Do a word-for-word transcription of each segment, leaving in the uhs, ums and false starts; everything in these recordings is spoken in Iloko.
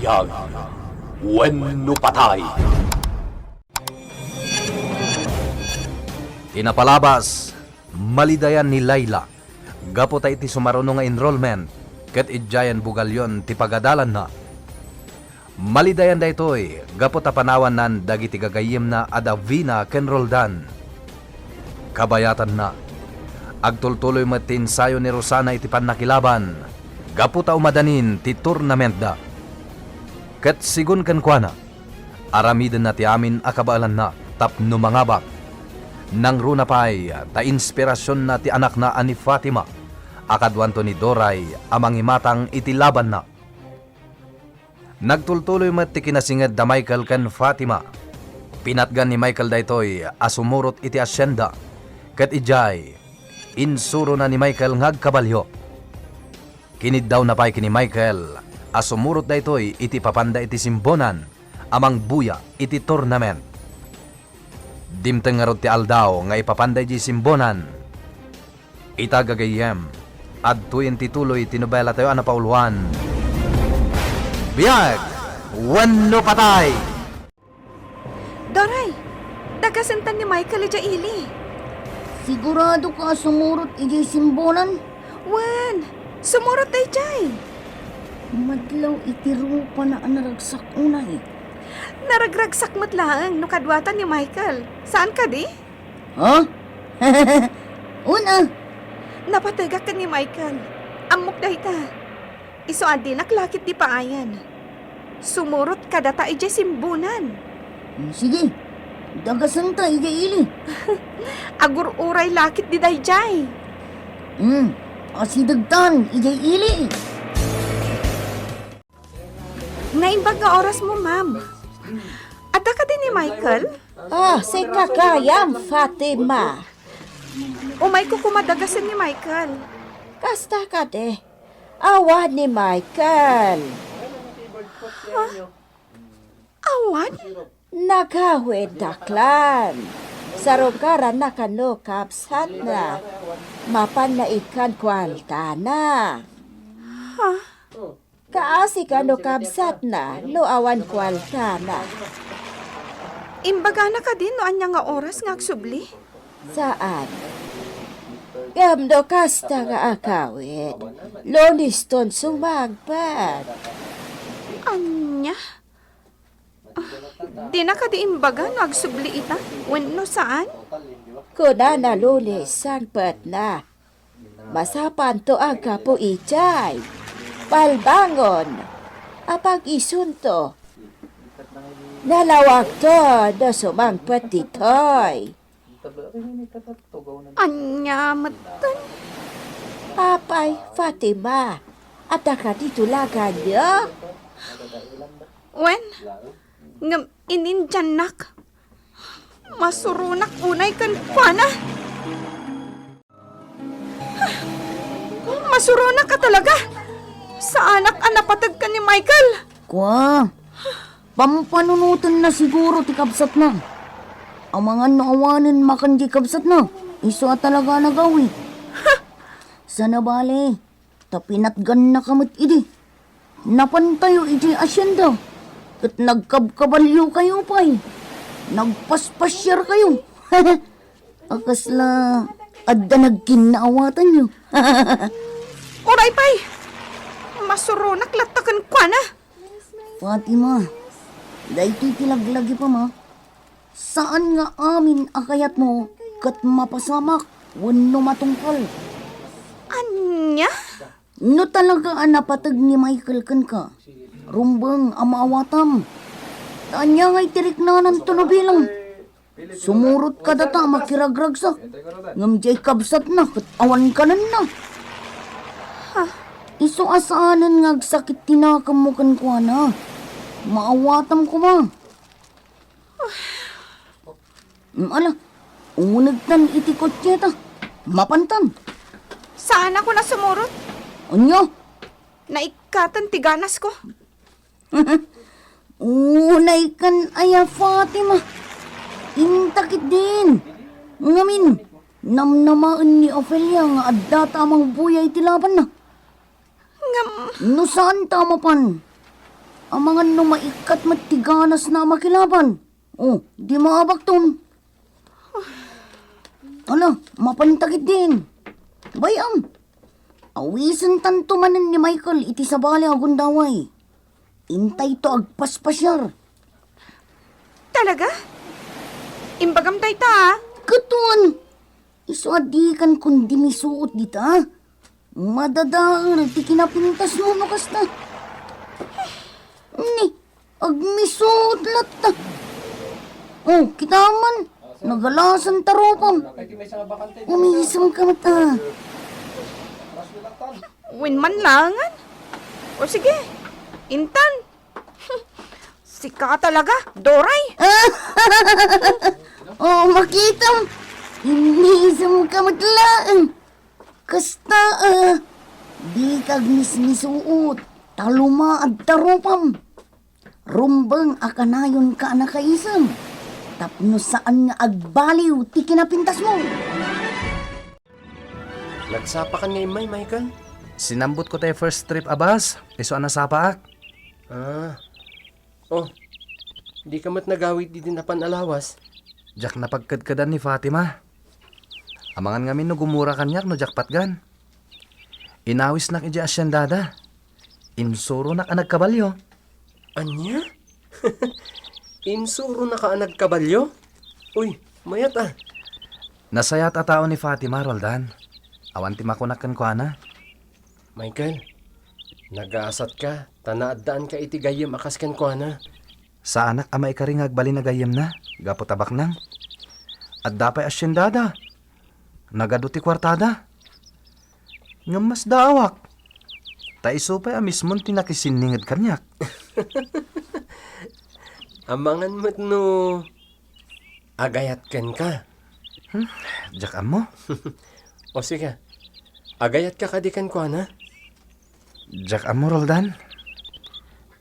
Biag wenno patay. Ti napalabas, malidayan ni Laila gapu ta iti sumaruno nga enrollment ket idiayen bugalyon ti pagadalanna. Malidayan daytoy gapu ta panawannan dagiti gagayyemna a Davina ken Roldan. Kabayatanna, agtultuloy met ti ensayo ni Rosana iti pannakilaban gapu ta umadanin ti tournamentda. Ket sigun kenkuana, aramidenna ti amin a kabaelanna tapno mangabak. Nangruna pay ta inspirasionna ti anakna a ni Fatima a kaduanto ni Doray a mangimatang iti labanna. Nagtultuloy met ti kinasinged da Michael ken Fatima. Pinatgan ni Michael daytoy a sumurot iti asienda, ket idiay, insurona ni Michael nga agkabalio. Kiniddawna pay ken ni Michael a sumurot daytoy iti ipapanda iti Simbonan a mangbuya iti tournament. Dimteng ngarud ti aldaw nga ipapanda idiay Simbonan. Ita, gagayyem, adtoyen ti tuloy ti nobelatayo a napauluan, Biag wenno Patay! Doray, dagasentan ni Michael idiay ili. Sigurado ka a sumurot idiay Simbonan? Wen, sumurot daydiay. Madlaw iti rupana a naragsak unay. Naragragsak met laeng no kaduatan ni Michael. Saan kadi? Ha? Una. Napategak ken ni Michael. Ammok dayta. Isu a dinak la ketdi paayen. Sumurot kadata idiay Simbonan. Hmm, sige. Dagasenta idiay ili. Agur-uray la ketdi daydiay. Hmm, asidegtan idiay ili. Naimbag nga orasmo, ma'am. Adda kadi ni Michael? Ah, sika gayam, Fatima. Umayko koma dagasen ni Michael. Kasta kadi. Awan ni Michael. Ha? Awan? Nagawid daklan. Sarugaranna kano kabsatna. Mapanna ikkan kuartana. Ha? Kaasi kano kabsatna no awan kuartana. Imbagana kadi no ania nga oras nga agsubli? Saan. Ngem no kasta nga agawid, Luneston sumangpet. Ania? Ah, dina kadi imbaga no agsubli ita wenno saan? Kunana Lunes, sangpetna. Masapanto a gapu idiay palbangon a pag-isunto. Nalawagto no sumangpet ditoy. Ania metten? Apay, Fatima, adda kadi tulaganyo? Wen, ngem inindiannak. Masuronak unay kenkuana. Masuronak a talaga. Saanak a napateg ken ni Michael. Kua, pampanunotenna siguro ti kabsatna. Amangan no awanen makan diay kabsatna, isu a talaga a nagawid. Sana bale, ta pinatgannaka met idi. Napantayo idiay asienda, ket nagkabkabaliokayo pay. Nagpaspasiarkayo. A kasla adda nagkinnaawatanyo. Uray pay! Masuronak latta kenkuana. Fatima, daytoy ti laglagipem, a. Saan nga amin a kayatmo ket mapasamak wenno matungpal. Ania? No talaga a napateg ni Michael kenka, rumbeng a maawatam. Ta ania ngay ti riknananto no bilang? Sumurot kadata a makiragragsak, ngem diay kabsatna ket awan kanenna. Ha? Isu a saanen nga agsakit ti nakemmo kenkuana. Maawatam koma. Mm, ala, unegtan iti kotseta. Mapantan. Saanakon a sumurot. Ania? Naikkaten ti ganasko. Unay kan aya, Fatima. Inta ketdin. Ngamin, namnamaen ni Ofelia nga addata a mangbuya iti labanna. Ngem no saanta a mapan, Amangan no maikkat met ti ganasna a makilaban. O, di maabakton. Ala, mapanta ketdin. Bay-am, awisentanto manen ni Michael iti sabali a gundaway. Intayto agpaspasiar. Talaga? Imbagam dayta, a? Ket wen, isu a dikan kundi misuot dita. Madadael ti kinapintasmo no kasta. Ni, agmisuot latta. O, kita man, nagalasan ta rupam. Umisemka met, a. Wen man laengen. O sige, intan. Sika talaga, Doray. O, makitam. Inisemka met laeng. Kasta, a, dika agmismisuot, ta lumaad ta rupam. Rumbeng a kanayonka a nakaisem, tapno saan nga agbaliw ti kinapintasmo. Nagsapakan nga immay, Michael? Sinambotko tay first trip a bus, isu a nasapaak. A. O, dika met nagawid idi napan a lawas? Diak napagkedkedan ni Fatima. Amangan ngamin no gumura kaniak no diak patgan. Inawisnak idiay asyendada. Insuronak a nagkabalio. Ania? Insuronaka a nagkabalio? Uy, mayat a. Nasayaat a tao ni Fatima, Roldan. Awan ti makunak kenkuana. Michael, nagaasatka ta naaddaanka iti gayyem a kas kenkuana. Saanak a maikari nga agbalin a gayyemna, gapu ta baknang. Adda pay asyendada. Nagadu ti kuartada. Ngem masdaawak. Ta isu pay a mismon ti nakisinninged kaniak. Amangan met no agayat kenka. Hmm, diak ammo. O siga, agayatka kadi kenkuana? Diak ammo, Roldan.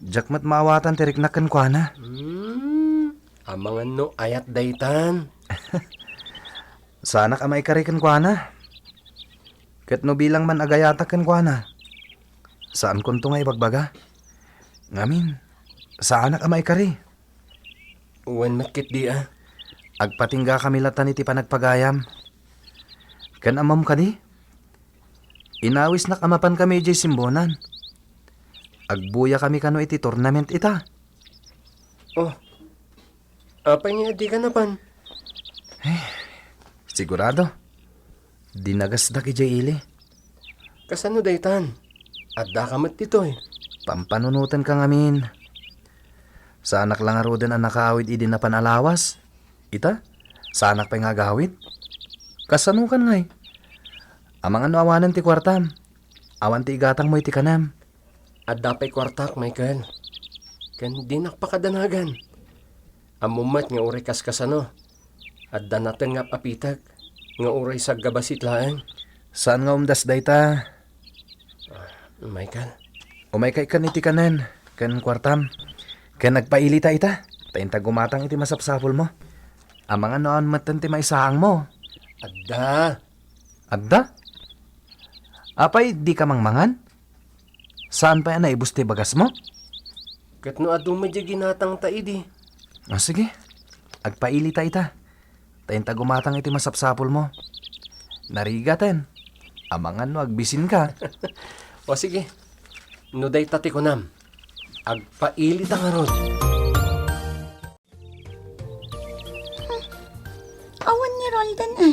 Diak met maawatan ti riknak kenkuana. Hmm, amangan no ayat daytan. Saanak a maikari kenkuana. Ket no bilang man agayatak kenkuana, saankonto nga ibagbaga. Ngamin, saanak a maikari. Wen met ketdi a. Agpatinggakami latta iti panagpagayam. Ken ammom kadi? Inawisnak a mapankami idiay Simbonan. Agbuyakami kano iti tournament ita. Oh. Apay nga dika napan? Eh, sigurado. Dinagasdak idiay ili. Kasano daytan? Addaka met ditoy. Pampanunotenka ngamin. Saanak la ngaruden a nakaawid idi napan a lawas. Ita, saanak pay nga agawid. Kasanokan ngay? Amangan no awanen ti kuartam. Awan ti igatangmo iti kanem. Adda pay kuartak, Michael. Ken dinak pakadanagan. Ammom met nga uray kaskasano. Adda natengngap a pitek nga uray saggabasit laeng. Saan nga umdas dayta? Ah, Michael. Umayka ikkan iti kanen ken kuartam. Ken agpailita ita, ta inta gumatang iti masapsapulmo. Amangan no awan metten ti maisaangmo. Adda. Adda? Apay, dika mangmangan? Saan pay a naibus ti bagasmo? Ket no adu met diay ginatangta idi. Ah, sige. Agpailita ita. Ta inta gumatang iti masapsapulmo. Narigaten. Amangan no agbisinka. O sige. No dayta ti kunam, agpailita ngarud. Awan ni Roldan a.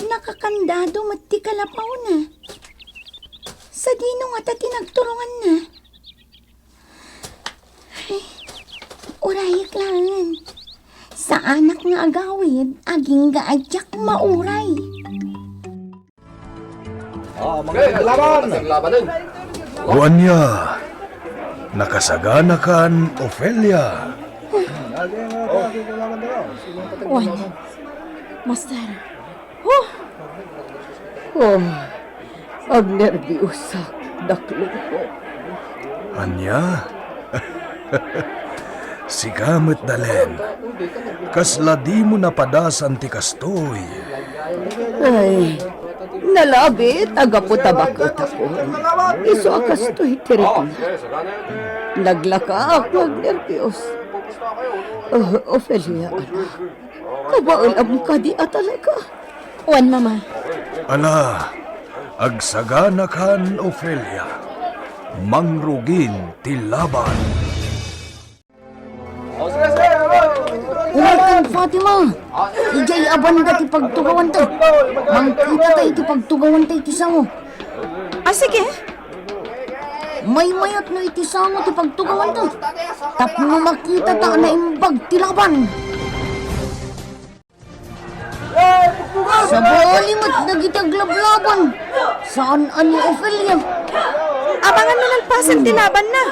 Nakakandado met ti kalapawna. Sadino ngata ti nagturonganna? Ay, urayek laeng. Saanak nga agawid, agingga a diak mauray. Ania, nakasaganakan, Ofelia? Wen, Master. Huh! Oh, agnerbiusak, dakloko. Ania? Sika met, Dalen. Kasla dimo napadasan ti kastoy? Ay, Nalabit a gapu ta baketakon. Isu a kastoy ti rikna. Naglakaak nga agnerbios. Oh, Ofelia, anak. Kabaelam kadi a talaga? Wen, Mama. Ala, agsaganakan, Ofelia. Mangrugin ti laban. Umaykan, Fatima. Idiay a banda ti pagtugawanto. Mangkitata iti pagtugawanto iti sango. Ah, sige. Maymayat no iti sango ti pagtugawanto. Tapno makitata a naimbag ti laban. Sabali met dagiti aglablaban. Saan a ni Ofelia. Amangan no nalpasen ti labanna.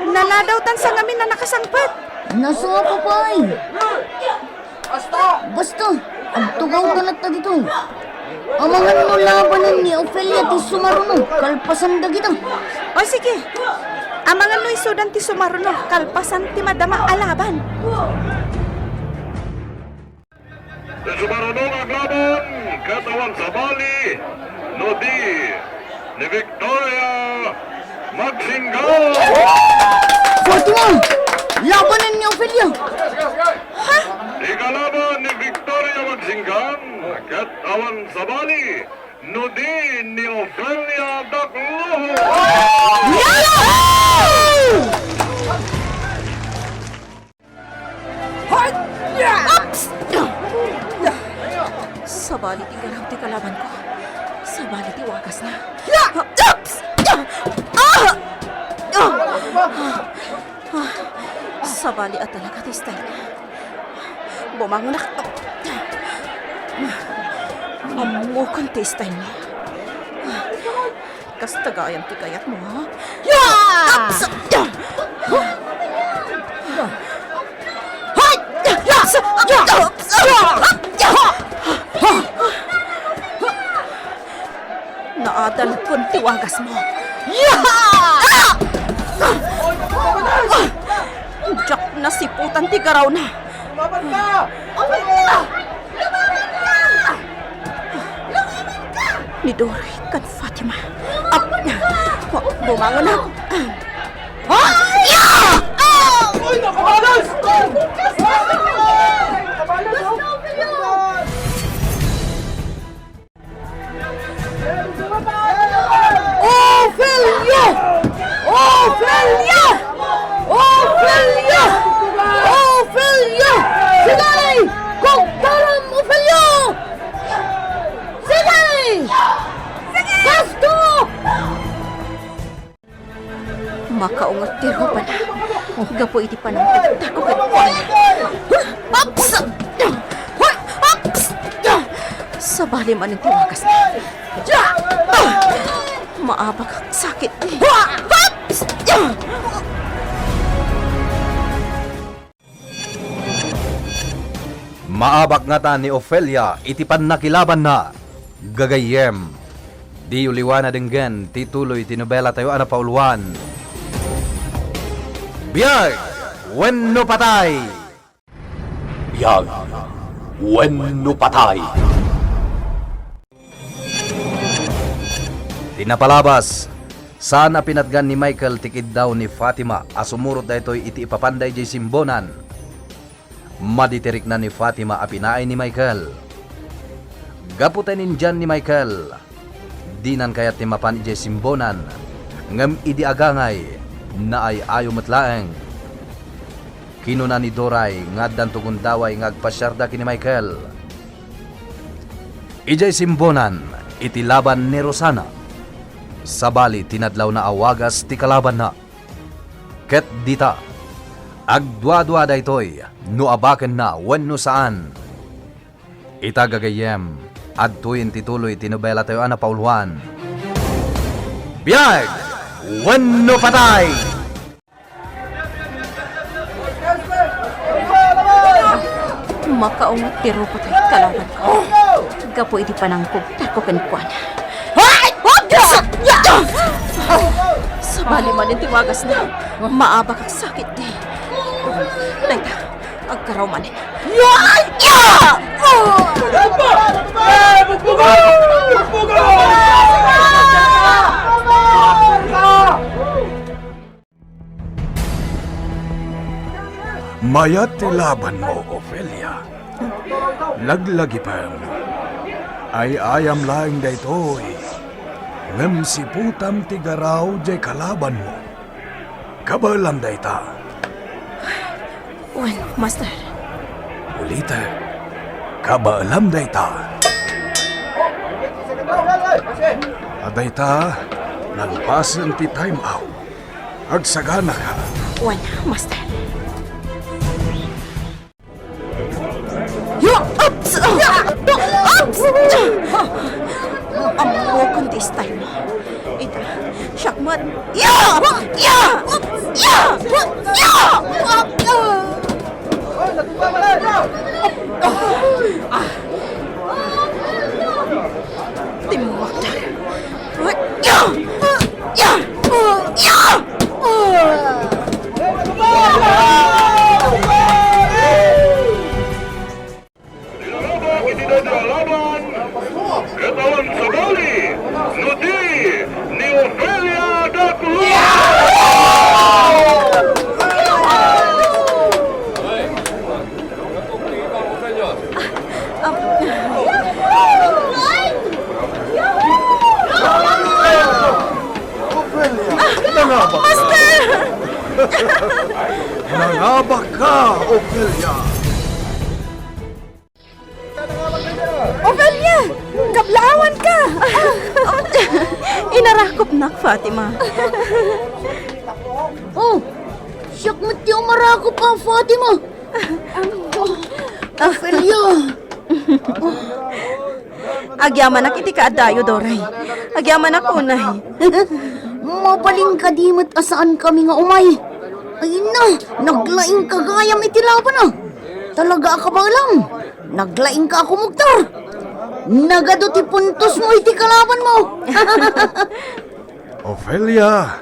Naladawtan sa ngamin a nakasangpet. Nasapa pay. Basta, agtugawta latta ditoy. Amangan no labanen ni Ofelia ti sumaruno, kalpasan dagita. O sige, amangan no isudan ti sumaruno, kalpasan ti madama a laban. Ti sumaruno nga aglaban, ket awan sabali, no di ni Victoria Magsinggan. Fortuna! Labanen ni Ofelia! Ha? Ikalaban ni Victoria Magsinggan, ket awan sabali, no di ni Ofelia Dakloho. Yahoo! Hoy! Ups! Sabali ti garaw ti kalaban ko. Sabali ti wagasna. Ups! Ah! Ah! Sabali a talaga ti style. Bumangonak. Ammokon ti style mo. Kasta gayam ti kayatmo, ha? Ya! Ups! Hoy! Ya! Ups! Naadalkon ti wagasmo. Ya! Diak nasiputan ti garawna. Lumaban ka! Lumaban ka! Lumaban ka! Ni Doray ken Fatima. Ap-, bumangon ako. Ay! Ah! Uy, nakabalos! Nakabalos, oh! Ofelia! Ofelia! Ofelia! Ofelia! Sige! Kugtaram, Ofelia! Sige! Gasto! Makaungot ti rupana gapu iti panangtagtako kenkuana. Ups! Hoy! Ups! Sabali manen ti wagasna. Maabak a sakit. Ups! Maabak ngata ni Ofelia iti pannakilabanna. Gagayyem, diyo liwa a denggen ti tuloy ti nobelatayo a napauluan, Biag wenno Patay! Biag wenno Patay! Ti napalabas, saan a pinatgan ni Michael ti kiddaw ni Fatima a sumurot daytoy iti ipapanda idiay simbonan. Madi ti rikna ni Fatima a pinaay ni Michael. Gapu ta inindian ni Michael, dinan kayat ti mapan idiay simbonan, ngem idi agangay, naay-ayo met laeng. Kinuna ni Doray nga addanto gundaway nga agpasiarda ken ni Michael. Idiay simbonan, iti laban ni Rosana, sabali ti nadlawna a wagas ti kalabanna. Ket dita, agduadua daytoy no abakenna wenno saan. Ita gagayyem, adtoyen ti tuloy ti nobelatayo a napauluan, Biag wenno Patay! Makaungot ti rupo ti kalabanko gapu iti panangkugtarko kenkuana. Ay! Sabali manen ti wagasna. Maabak a sakit di. Dayta, agkaraw manen. Ay! Ah! Ah! Kayat ti labanmo, Ofelia. Laglagipem. Ay-ayam laeng daytoy. Ngem siputam ti garaw diay kalabanmo. Kabaelam dayta. Wen, Master. Ulitek. Kabaelam dayta. A dayta, nalpasen ti time out. Agsaganaka. Wen, Master. Ya! Ups! Ya! Ups! Ammokon ti style mo. Ita, siak met. Ya! Ya! Ya! Ya! Timmuak da. Ya! Ya! Ya! Ilalaban iti dayta a laban, ket awan sabali, no di ni Ofelia Daklo! Ofelia, nangabak ka! Master! Nangabak ka, Ofelia! Ofelia! Kablaawan ka! Inarakopnak, Fatima. Oh, siak met ti umarakop a, Fatima. Ofelia! Agyamanak iti kaadayo, Doray. Agyamanak unay. Mabalin kadi met a saankami nga umay? Ay na, naglaingka gayam iti laban a. Talaga a kabaelam. Naglaingka a kumugtar. Nagadu ti puntosmo iti kalabanmo. Ofelia,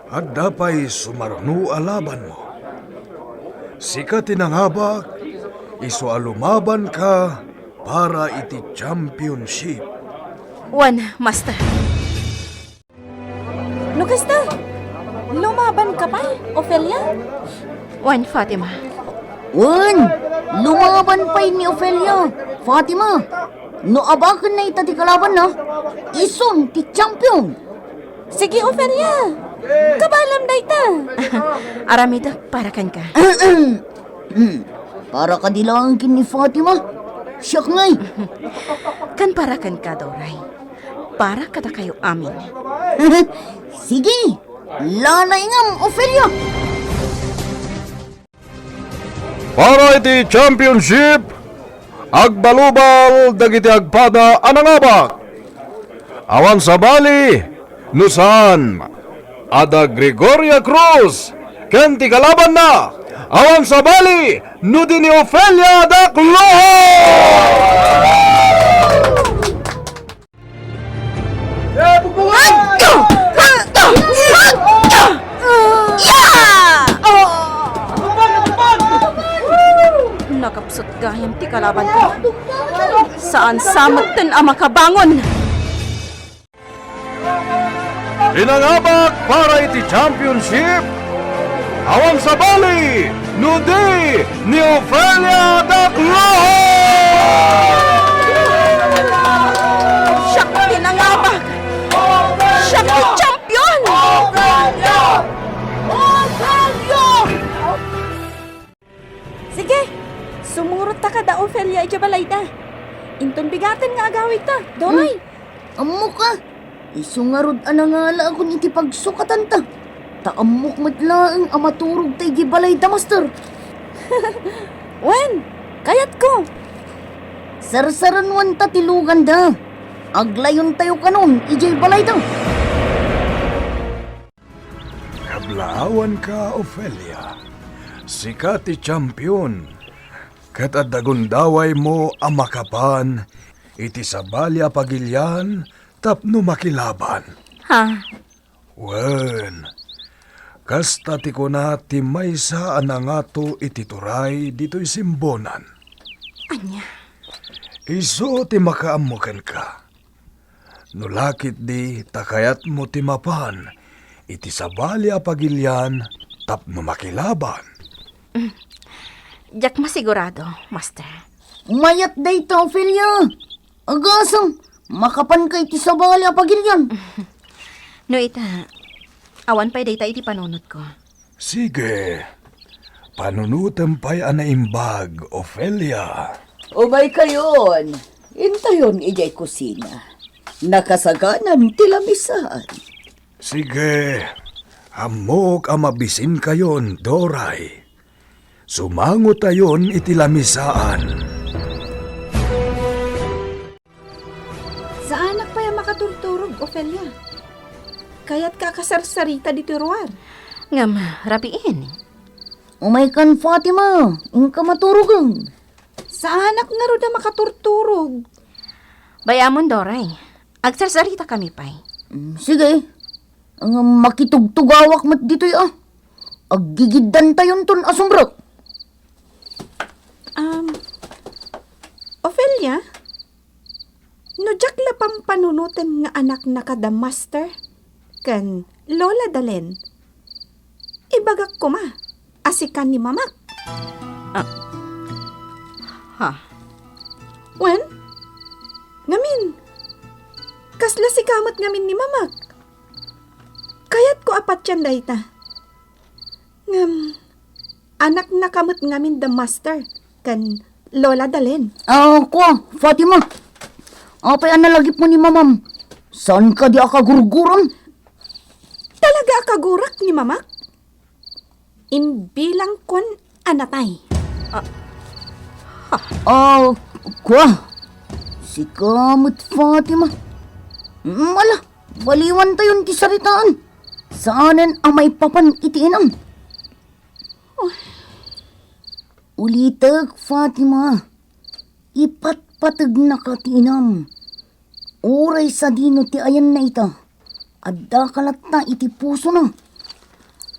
adda pay sumaruno a labanmo. Sika ti nangabak, isu a lumabanka para iti championship. Wen, Master. No kasta, lumabanka pay, Ofelia? Wen, Fatima. Wen, lumaban pay ni Ofelia, Fatima. No abakenna ita ti kalabanna, isun ti champion. Sige, Ofelia. Kabaelam dayta. Aramidek para kenka. Hmm. Para kadi laeng ken ni Fatima. Siak ngay. Ken para kenka, Doray. Para kadakayo amin. Sige. Lalaingam, Ofelia. Para iti championship, agbalubal dagiti agpada a nangabak. Awan sabali no saan, adda Gregoria Cruz ken ti kalabanna. Awan sabali no di ni Ofelia Dakloho! Nakapsut gayam ti kalabanko. Saan sa metten a makabangon. Pinangabak para iti championship, awan sabali no di ni Ofelia Dakloho! Siak ti nangabak! Siak ti champion! Sige, sumurot ta kada Ofelia idiay balayda. Inton bigaten nga agawidta, Doray. Hmm. Ammok a, isu ngarud a nangalaakon iti pagsukatanta. Ta ammok met laeng a maturogta idiay balayda, Master. Wen, kayatko. Sarsaranwanta ti luganda. Aglayontayo kanon idiay balayda. Kablaawanka, Ofelia. Sika ti champion. Ket adda gundawaymo a makapan iti sabali a pagilian tapno makilaban. Ha? Wen, kasta ti kuna ti maysa a nangato iti turay ditoy simbonan. Ania? Isu ti makaammo kenka. No la ketdi ta kayatmo ti mapan iti sabali a pagilian tapno makilaban. Mm. Diak masigurado, Master. Mayat dayta, Ofelia. Agasem, makapanka iti sabali a pagilian. No ita, awan pay dayta iti panunotko. Sige. Panunotem pay a naimbag, Ofelia. Umaykayon. Intayon idiay kusina. Nakasaganan ti lamisaan. Sige. Ammok a mabisinkayon, Doray. Sumangotayon iti lamisaan. Saanak pay a makaturturog, Ofelia. Kayatka a kasarsarita ditoy ruar. Ngem, rabiin. Umaykan, Fatima, inka maturogen. Saanak ngarud a makaturturog. Bay-amon, Doray. Agsarsaritakami pay. Mm, sige. Ngem makitugtugawak met ditoy, a. Aggigiddantayon ton asumrek. Um, Ofelia, no diak la pampanunoten nga anaknaka da Master ken Lola Dalen, ibagak koma a sika ni Mamak. Ah. Ha? Wen? Ngamin, kasla sika met ngamin ni Mamak? Kayatko a patien dayta. Ngem, anaknaka met ngamin da Master ken Lola Dalen. Ah, kua, Fatima. Apay a nalagipmo ni Mamam? Saan kadi a kagurguram? Talaga a kagurak ni Mamak? Imbilangkon a natay. Ah, ha. Ah, kua. Sika met, Fatima. Mala, baliwantayon ti saritaan. Saanen a maipapan iti inam. Oh. Ulitek, Fatima. Ipatpategnaka ti inam. Uray sadino ti ayanna ita, addaka latta iti pusona.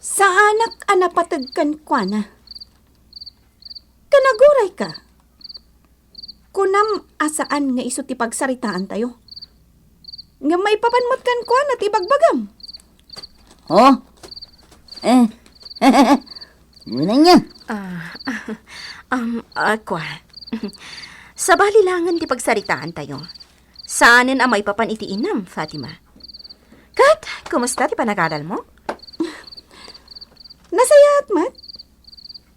Saanak a napateg kenkuana. Kanagurayka. Kunam a saan nga isu ti pagsaritaantayo. Ngem maipapan met kenkuana ti ibagbagam. Oh? Eh, muna niya. Ah, um, ah, kua. Sabali langen ti pagsaritaantayo. Saanen a maipapan iti inam, Fatima. Ket, kumusta ti panagadalmo? Nasayaat met.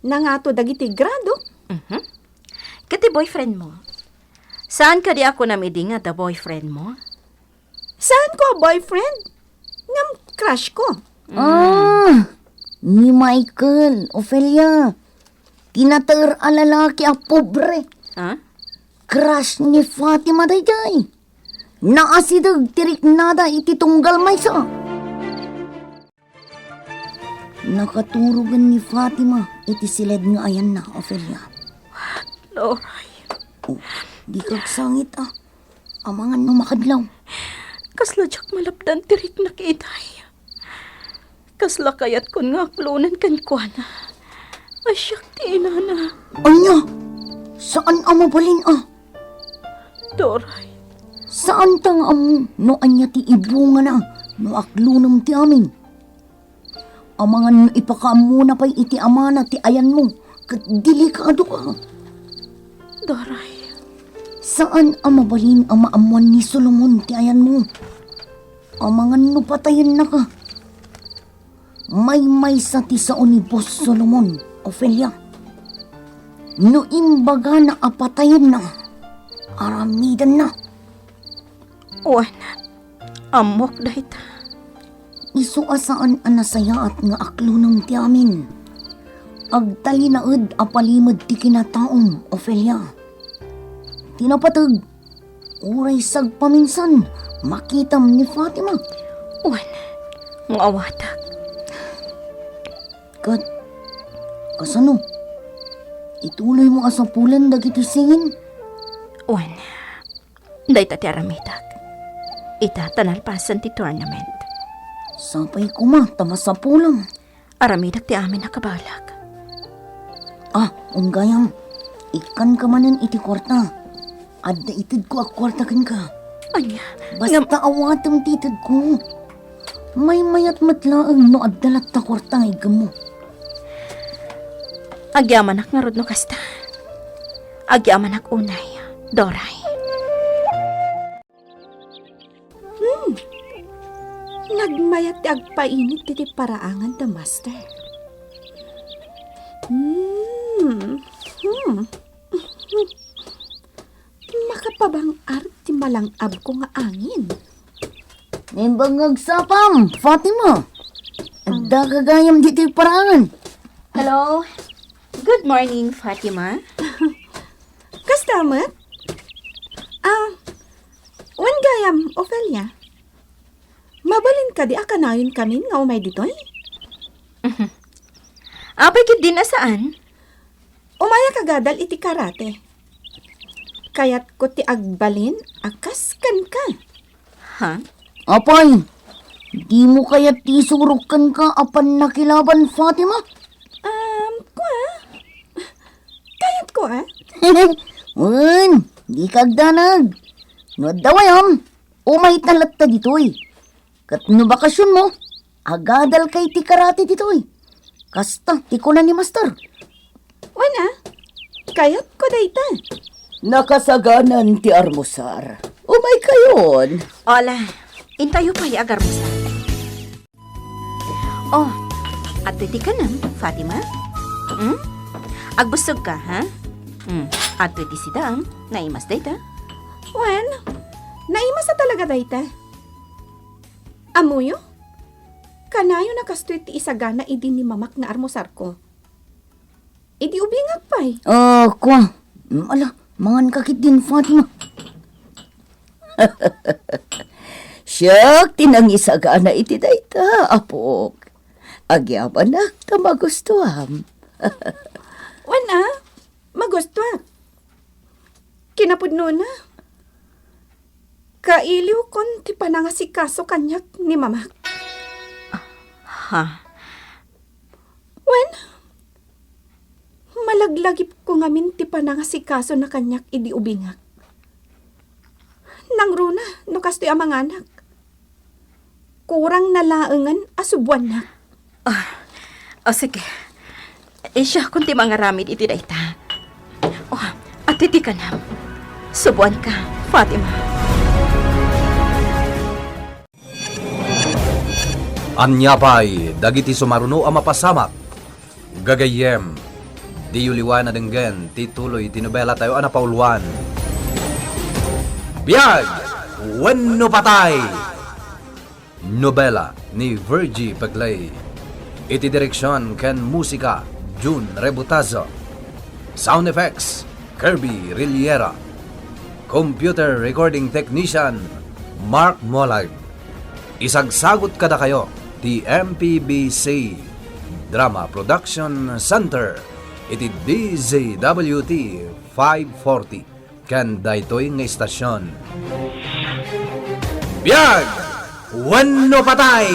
Nangato dagiti grado. Mhm. Ket ti boyfriend mo? Saan kadi a kunam idi nga da boyfriend mo? Saan ko a boyfriend? Ngem crush ko. Ah, ni Michael, Ofelia. Ti nataer a lalaki a pobre. Ha? Crush ni Fatima daydiay. Naasideg ti riknada iti tunggal maysa. Nakaturogen ni Fatima iti siled nga ayanna, Ofelia. Loray. Oh, dika agsangit, a. Amangan no makadlaw. Kasla diak malapdan ti riknak itay. Kasla kayatkon nga aklonen kenkuana. A siak ti inana. Ania? Saan a mabalin, a? Doray. Saanta nga ammo no ania ti ibungana no aklonem ti amin. Amangan no ipakaammona pay iti amana ti ayanmo, ket delikado ka. Doray. Saan a mabalin a maammuan ni Solomon ti ayanmo. Amangan no patayennaka. Maymaysa ti sao ni Boss Solomon, Ofelia. No imbagana a patayenna, aramidenna. Wen, ammok dayta. Isu a saan a nasayaat nga aklonem ti amin. Agtalinaed a palimed ti kinataom, Ofelia. Ti napateg, uray sagpaminsan, makitam ni Fatima. Wen, no awatak. Ket, kasano? Ituloymo a sapulen dagiti singin? Wen, dayta ti aramidek. Ita ta nalpasen ti tournament. Sapay koma ta masapulem. Aramidek ti amin a kabalak. Ah, wen gayam, ikkanka manen iti kuarta. Adda itedko a kuarta kenka. Ania? Basta ngam- awatem ti itedko. Maymayat met laeng no adda latta kuarta nga iggemmo. Agyamanak ngarud no kasta. Agyamanak unay, Doray. Hmm. Nagmayat ti agpainit ditoy paraangan da, Master. Hmm. Hmm. Makapabang-ar ti malang-abko nga angin. Naimbag nga agsapam, Fatima. Adda ka gayam ditoy paraangan. Hello. Good morning, Fatima. Kasta met? Ah, wen gayam, Ofelia. Mabalin kadi a kanayon kamin nga umay ditoy? Apay ketdin a saan? Umayak agadal iti karate. Kayatko ti agbalin a kas kenka. Ha? Apay, dimo kayat ti isurok kenka a pannakilaban, Fatima? Um, kua? Kayatko, ah? Wen, dika agdanag. No adda gayam, umayta latta ditoy. Ket no bakasionmo, agadalka iti karate ditoy. Kasta ti kuna ni Master. Wen a, kayatko dayta. Nakasaganan ti armusar. Umaykayon. Ola, intayo pay agarmusar. Oh, adtoy ti kanam, Fatima? Hmm? Agbusog ka, ha? Hmm, adtoy ti sidam, naimas dayta? Wen, naimas a talaga dayta. Ammoyo? Kanayon a kastoy ti isagana idi ni mamak nga armusarko. Idi ubingak pay. Ah, kua. Mm, ala, mangan ka ketdin, Fatima. Siak ti nangisagana iti dayta, apok. Agyamanak ta magustuam. Wen a, magustuak. Kinapudnona, kailiwkon ti panangasikaso kaniak ni mamak. Ha? Wen, malaglagipko ngamin ti panangasikasona kaniak idi ubingak. Nangruna no kastoy a manganak. Kurangna laengen a subuannak. Ah, ah, sige. Isyakon ti mangaramid iti dayta. Oh, adtoy ti kanam. Subuanka, Fatima. Ania pay dagiti sumaruno a mapasamak? Gagayyem, diyo liwan a denggen ti tuloy ti nobelatayo a napauluan, Biag wenno Patay! Nobela ni Virgie Pegley. Iti direksion ken musika, Jun Rebutazo. Sound effects, Kirby Riliera. Computer recording technician, Mark Molag. Isagsagut kadakayo ti M P B C Drama Production Center iti D Z W T five forty ken daytoy nga istasion. Biag wenno patay!